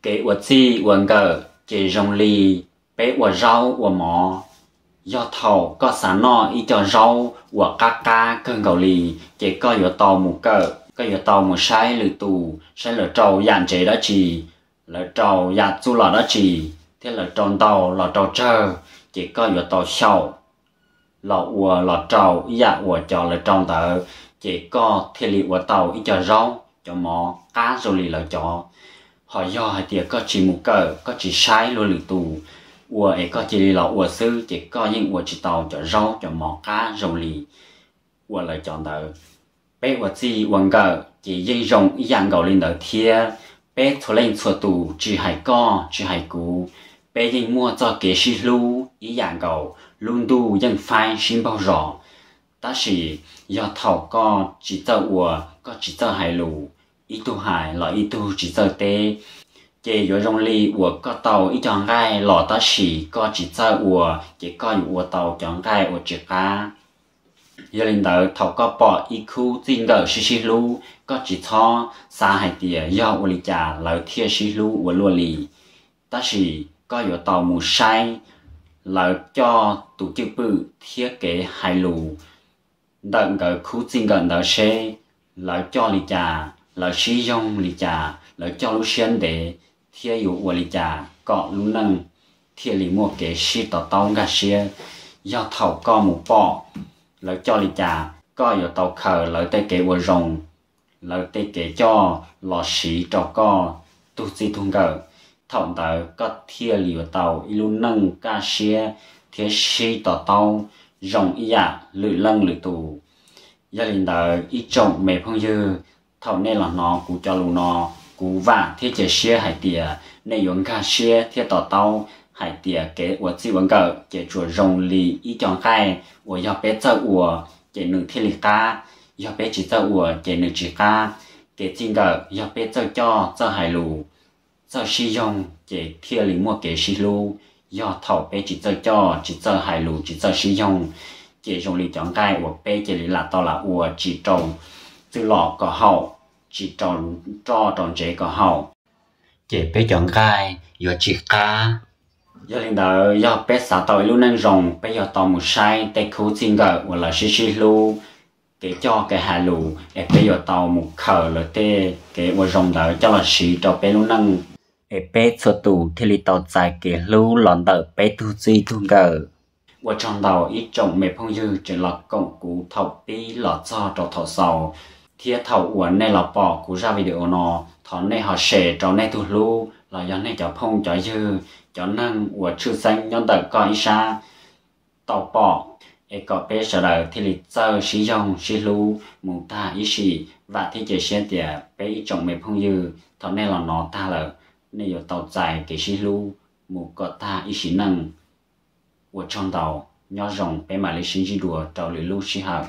Kev ua txij ua nkawm ces zoo li peb ua zaub ua mov. Yog thaum koj xav noj ib co zaub uas qab qab kawg nkaus li, ces koj yuav tau mus kawm, koj yuav tau mus saib lwm tus, saib lawv rau yam ntsev dab tsi, lawv rau yam txuj lom dab tsi, thiab lawv rau ntau los rau tsawg, ces koj yuav tau xyaum los ua los rau ib yam uas cov lawv rau ntawd, ces koj thiaj li ua tau ib co zaub cov mov qab zoo li lawv cov. Ho yog hais tias koj tsis mus kawm, koj tsis saib luag lwm tus ua es koj cia li los ua xwb, ces koj yeej ua tsis tau cov zaub cov mov qab zoo li ua lawv cov ntawd. Peb ua txij ua nkawm ces yeej zoo ib yam nkaus li ntawd thiab. Peb txhua leej txhua tus, tsis hais koj tsis hais kuv, peb yeej muaj txoj kev sib hlub ib yam nkaus, lub ntuj yeej faib sib npaug zos. Tab sis yog thaum koj tsis txawj ua, koj tsis txawj hais lus, ib tug hais los ib tug tsis txawj teb, ces yuav zoo li uas koj tau ib co nqaij los tab sis koj tsis txawj ua, ces koj yuav ua tau cov nqaij uas tsis qab. Yog li ntawd, thaum koj pom ib khub txij nkawm sib sib hlub, koj tsis txhob xav hais tias yog ua li cas lawv thiaj sib hlub ua luaj li. Tab sis koj yuav tau mus saib lawv coj tus cwj pwm thiab kev hais lus ntawm nkawd khub txij nkawm ntawd seb lawv coj li cas, lawv sib yoog li cas, lawv coj lub siab ntev thiab yuav ua li cas kom lub neej thiaj li muaj kev sib to taub nkag siab. Yog thaum koj mus pom lawv coj li cas, koj yuav tau khaws lawv tej kev ua zoo, lawv tej kev coj los siv rau koj tug txij tug nkawm. Thaum ntawd koj thiaj li yuav tau ib lub neej kaj siab thiab sib to taub zoo ib yam lwm leej lwm tus. Yog li ntawd, ib tsoom me phooj ywg, thaum nej los hnov kuv cov lus no, kuv vam thiab cia siab hais tias nej yuav nkag siab thiab to taub hais tias kev ua txij ua nkawm ces tsuas zoo li ib co nqaij uas yog peb txawj ua ces nws thiaj li qab, yog peb tsis txawj ua ces nws tsis qab. Kev txij nkawm yog peb txawj coj txawj hais lus, txawj sib yoog ces thiaj li muaj kev sib hlub. Yog thaum peb tsis txawj coj, tsis txawj hais lus, tsis txawj sib yoog, ces zoo li cov nqaij uas peb cia li lam tau lam ua tsis rau txwj lom kom haum, tsis rau roj rau ntsev kom haum, ces peb cov nqaij yuav tsis qab. Yog li ntawd, yog peb xav tau ib lub neej zoo, peb yuav tau mus saib tej khub txij nkawm uas lawv sib sib hlub, kev coj kev hais lus, es peb yuav tau mus khaws lawv tej kev ua zoo ntawd coj los siv rau peb lub neej, es peb txhua tus thiaj li tau txais kev hlub los ntawm peb tug txij tug nkawm. Ua tsaug ntau ib tsoom me phooj ywg tseem los koom kuv thaum pib los txog rau thaum xaus, thiab thaum uas nej los pom kuv zaj video no, thov nej ho share rau nej tug hlub los yog nej cov phooj cov ywg, cov neeg uas tshwj xeeb nyob ntawm koj ib sab tau pom, es kom peb sawv daws thiaj li txawj sib yoog sib hlub mus tag ib sim. Vam thiab cia siab tias peb ib tsoom me phooj ywg thaum nej los hnov tag lawm, nej yuav tau txais kev sib hlub mus kom tag ib sim neej. Ua tsaug ntau, nyob zoo, peb mam li sib ntsib dua rau lwm lub sij hawm.